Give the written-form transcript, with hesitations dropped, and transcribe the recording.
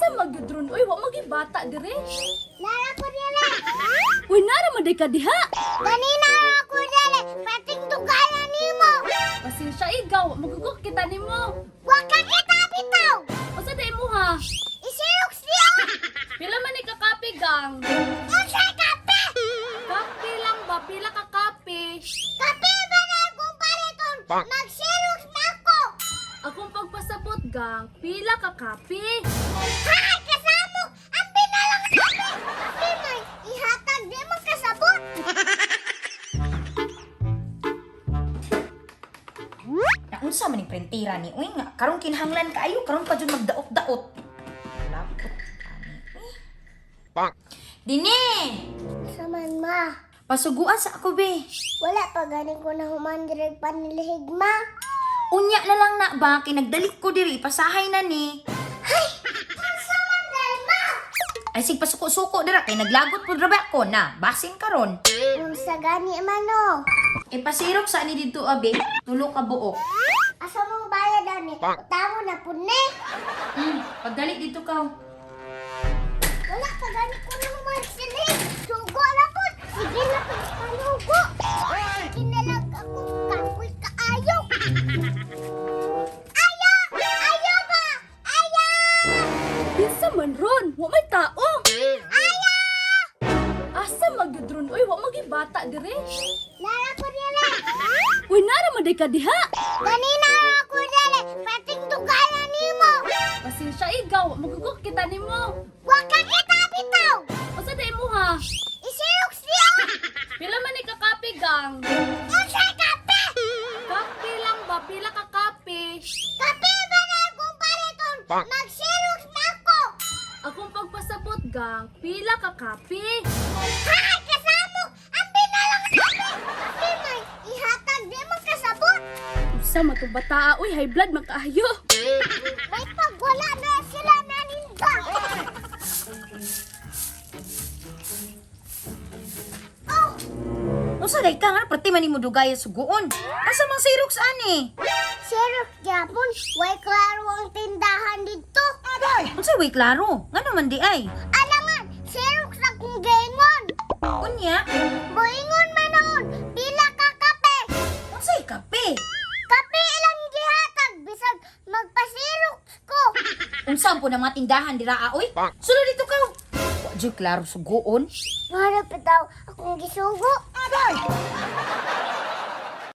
Asa magyudron oy, wa magi bata dire. Nara ko dire. Uy, nara man day ka diha. Ganina ako dire. Pating dugayan nimo. Pasensya igaw, magugok kita nimo. Wa ka kita bitaw. Unsa day mo ha? Isirox niya. Pila man ni ka kape gang? Unsa kape? Kape lang ba? Pila ka kape? Kape ba na akong pariton? Mag-xerox na ako. Akong pagpasabot gang, pila ka kape? Hay, kasamok! Ang binalang kape! Kape may ihatag di mo kasabot. Naunsa man ning printira ni uy nga karon kinahanglan kaayo karon pa jud magdaot-daot. Lapot ani. Uy. Dini! Saman ma, Pasuguan sa ako be. wala pa gani ko na human direk panilihig ma. Unya na lang na ba kay nagdali ko diri pasahay na ni. Hay! Unsa man dahil ma? Ay sig pasuko-suko dira kay naglagot pud ra ba ako na basin karon. Unsa gani man no? E pasirok sa ani didto abe, tulo ka buok. Asa mong bayad ani? Utamo na pud ni. Pagdali dito ka. Wala pa gani ko na human silhig. Sugo na pud. Sige na pud panugo. Kinalag ako kapoy kaayo. Aya! Aya ba? Aya! Kinsa man ron? Wa may tao. Aya! Asa magyudron oy, wa magi bata dire. Nara ko dire. Uy, nara man day ka diha. Ganina ako dire. Pating dugayan nimo. Pasensya igaw, magugok kita nimo. Wa ka kita bitaw. Unsa day mo ha? Isirox niya. Pila man ni ka kape gang? Unsa kape? Kape lang ba? Pila ka kape? Kape ba na akong pariton? Mag-xerox na ako. Akong pagpasabot gang, pila ka kape? Hay, kasamok! Ang binalang kape! Kape may ihatag di mo kasabot. Unsa man tong bataa oy, high blood man kaayo. May pagwala na sila naninda. Oh, Unsa day ka nga perti man nimo dugay suguon. Asa man sirox ani? Xerox gyapon, way klaro ang tindahan dito. Unsa way klaro? Ngano man di ay? Alangan, Xerox akong gengon. Unya, Boingon man noon, pila ka kape. unsay kape? Kape ilang gihatag bisag magpa-Xerox ko. Unsa po na mga tindahan dira oy? Sulod dito ka. Wa jud klaro suguon. Ngano bitaw akong gisugo? Aday!